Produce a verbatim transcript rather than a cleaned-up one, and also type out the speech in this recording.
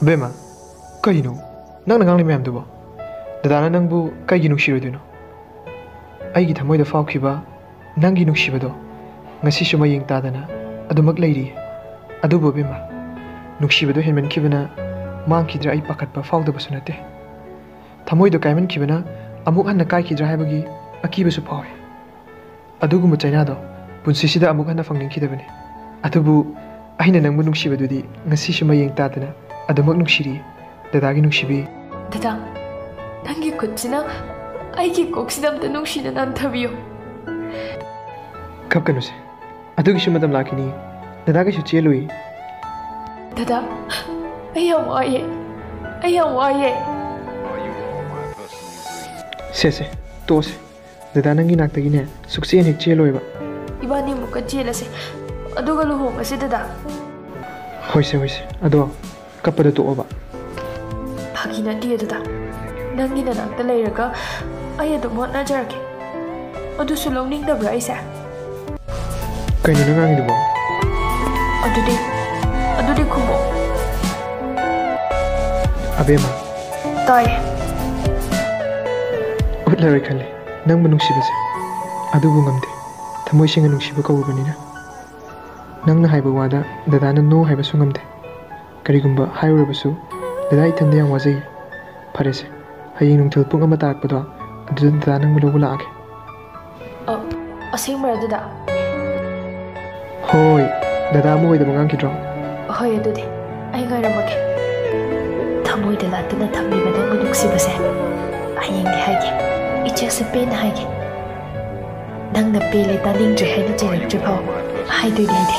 ꯕꯦꯝꯃ, ꯀꯩꯅꯣ ꯅꯪꯅ ꯉꯥꯡꯂꯤ ꯃꯌꯥꯝꯗꯨꯕꯣ? ꯗꯗꯥꯅ ꯅꯪꯕꯨ ꯀꯩꯒꯤ ꯅꯨꯡꯁꯤꯔꯣꯏꯗꯣꯏꯅꯣ? ꯑꯩꯒꯤ ꯊꯃꯣꯏꯗ ꯐꯥꯎꯈꯤꯕ ꯅꯪꯒꯤ ꯅꯨꯡꯁꯤꯕꯗꯣ ꯉꯁꯤꯁꯨ ꯃꯌꯦꯡ ꯇꯥꯗꯅ ꯑꯗꯨꯃꯛ ꯂꯩꯔꯤ꯫ ꯑꯗꯨꯕꯨ ꯕꯦꯝꯃ, ꯅꯨꯡꯁꯤꯕꯗꯣ ꯍꯦꯟꯃꯟꯈꯤꯕꯅ ꯃꯥꯡꯈꯤꯗ꯭ꯔꯥ ꯑꯩ ꯄꯥꯈꯠꯄ ꯐꯥꯎꯗꯕꯁꯨ ꯅꯠꯇꯦ꯫ ꯊꯃꯣꯏꯗꯣ ꯀꯥꯏꯃꯟꯈꯤꯕꯅ ꯑꯃꯨꯛ ꯍꯟꯅ ꯀꯥꯏꯈꯤꯗ꯭ꯔꯥ ꯍꯥꯏꯕꯒꯤ ꯑꯀꯤꯕꯁꯨ ꯐꯥꯎꯏ꯫ ꯑꯗꯨꯒꯨꯝꯕ ꯆꯩꯅꯥꯗꯣ ꯄꯨꯟꯁꯤꯁꯤꯗ ꯑꯃꯨꯛ ꯍꯟꯅ ꯐꯪꯅꯤꯡꯈꯤꯗꯕꯅꯤ꯫ ꯑꯗꯨꯕꯨ ꯑꯩꯅ ꯅꯪꯕꯨ ꯅꯨꯡꯁꯤꯕꯗꯨꯗꯤ ꯉꯁꯤꯁꯨ ꯃꯌꯦꯡ ꯇꯥꯗꯅ ꯑꯗꯨꯃꯛ ꯅꯨꯡꯁꯤꯔꯤ, ꯗꯗꯥꯒꯤ ꯅꯨꯡꯁꯤꯕꯤ꯫ ꯗꯗꯥ, ꯅꯪꯒꯤ ꯈꯨꯠꯁꯤꯅ ꯑꯩꯒꯤ ꯀꯣꯛꯁꯤꯗ ꯑꯝꯇ ꯅꯨꯡꯁꯤꯅ ꯅꯥꯟꯊꯕꯤꯌꯨ꯫ ꯀꯞꯀꯅꯨꯁꯦ, ꯑꯗꯨꯒꯤꯁꯨ ꯃꯇꯝ ꯂꯥꯛꯈꯤꯅꯤ꯫ ꯗꯗꯥ ꯀꯩꯁꯨ ꯆꯦꯜꯂꯨꯏ꯫ ꯗꯗꯥ, ꯑꯩ ꯌꯥꯝ ꯋꯥꯏꯌꯦ, ꯑꯩ ꯌꯥꯝ ꯋꯥꯏꯌꯦ꯫ ꯁꯦ ꯁꯦ, ꯇꯣꯛꯑꯁꯦ꯫ ꯗꯗꯥ ꯅꯪꯒꯤ ꯅꯥꯛꯇꯒꯤꯅꯦ ꯁꯨꯛꯆꯦꯟ ꯍꯦꯛ ꯆꯦꯜꯂꯣꯏꯕ꯫ ꯏꯕꯥꯅꯤ ꯑꯃꯨꯛꯀ ꯆꯦꯜꯂꯁꯦ, ꯑꯗꯨꯒ ꯂꯨꯍꯣꯡꯉꯁꯦ ꯗꯗꯥ꯫ ꯍꯣꯏꯁꯦ ꯍꯣꯏꯁꯦ, ꯑꯗꯣ ꯀꯞꯄꯗꯣ ꯇꯣꯛꯑꯣꯕ꯫ ꯐꯥꯒꯤ ꯅꯠꯇꯤꯌꯦ ꯗꯗꯥ, ꯅꯪꯒꯤ ꯅꯅꯥꯛꯇ ꯂꯩꯔꯒ ꯑꯩ ꯑꯗꯨꯝ ꯍꯣꯠꯅꯖꯔꯒꯦ꯫ ꯑꯗꯨꯁꯨ ꯂꯧꯅꯤꯡꯗꯕ꯭ꯔꯥ ꯑꯩꯁꯦ? ꯀꯩꯅꯣ ꯅꯪ ꯉꯥꯡꯉꯤꯗꯨꯕꯣ? ꯑꯗꯨꯗꯤ, ꯑꯗꯨꯗꯤ ꯈꯨꯝꯃꯣ꯫ ꯑꯕꯦꯝꯃ꯫ ꯇꯥꯏ꯫ ꯎꯠꯂꯔꯣꯏ ꯈꯜꯂꯤ ꯅꯪꯕꯨ ꯅꯨꯡꯁꯤꯕꯁꯦ, ꯑꯗꯨꯕꯨ ꯉꯝꯗꯦ, ꯊꯃꯣꯏ ꯁꯦꯡꯅ ꯅꯨꯡꯁꯤꯕ ꯀꯧꯔꯕꯅꯤꯅ꯫ ꯅꯪꯅ ꯍꯥꯏꯕ ꯋꯥꯗ ꯗꯗꯥꯅ no ꯍꯥꯏꯕꯁꯨ ꯉꯝꯗꯦ꯫ ꯀꯔꯤꯒꯨꯝꯕ ꯍꯥꯏꯔꯨꯔꯕꯁꯨ ꯗꯗꯥ ꯏꯊꯟꯗ ꯌꯥꯝ ꯋꯥꯖꯩ꯫ ꯐꯔꯦꯁꯦ, ꯍꯌꯦꯡ ꯅꯨꯡꯊꯤꯜ ꯄꯨꯡ ꯑꯃ ꯇꯥꯔꯛꯄꯗꯣ ꯑꯗꯨꯗ ꯗꯗꯥ ꯅꯪꯕꯨ ꯂꯧꯕ ꯂꯥꯛꯑꯒꯦ꯫ ꯑ, ꯑꯁꯦꯡꯕꯔ ꯗꯗꯥ? ꯍꯣꯏ, ꯗꯗꯥ ꯑꯃ ꯑꯣꯏꯗꯕ ꯉꯥꯡꯈꯤꯗ꯭ꯔꯣ? ꯍꯣꯏ, ꯑꯗꯨꯗꯤ ꯑꯩ ꯉꯥꯏꯔꯝꯃꯒꯦ꯫ ꯊꯃꯣꯏꯗ ꯂꯥꯠꯇꯨꯅ ꯊꯝꯂꯤꯕ ꯅꯪꯕꯨ ꯅꯨꯡꯁꯤꯕꯁꯦ ꯍꯌꯦꯡꯗꯤ ꯍꯥꯏꯒꯦ꯫ ꯏꯆꯦꯁꯨ ꯄꯦꯟꯅ ꯍꯥꯏꯒꯦ꯫ ꯅꯪꯅ ꯄꯦꯜꯂꯦ ꯇꯥꯅꯤꯡꯗ꯭ꯔꯦ ꯍꯥꯏꯅ ꯆꯩꯔꯛꯇ꯭ꯔꯤ ꯐꯥꯎ ꯍꯥꯏꯗꯣꯏꯅꯦ ꯑꯩꯗꯤ꯫